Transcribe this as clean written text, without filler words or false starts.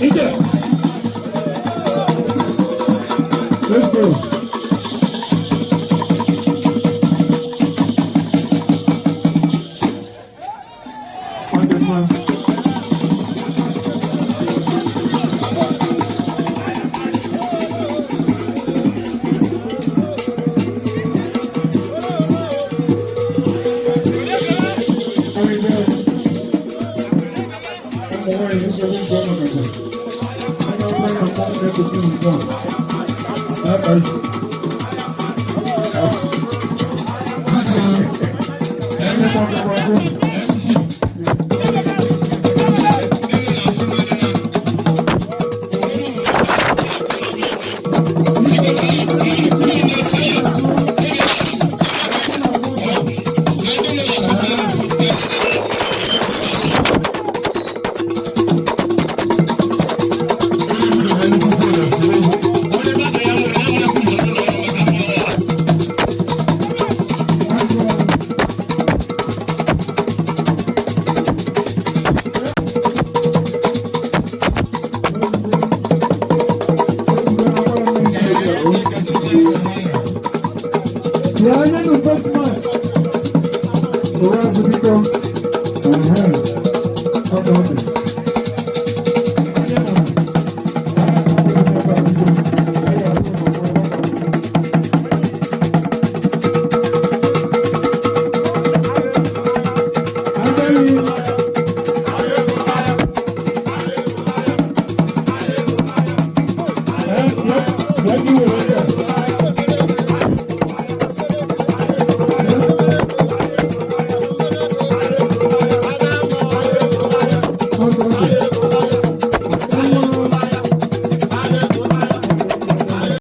Ike. Let's go. Ọ dị mma. Anyị bịa. Ụmụ nwaanyị, nsogbu nke ụmụ kacha. Onye ọbụla na-akpọ na-ekwu ugbu a. Na-akpa isi. MC. MC. Yeah, I know the first match.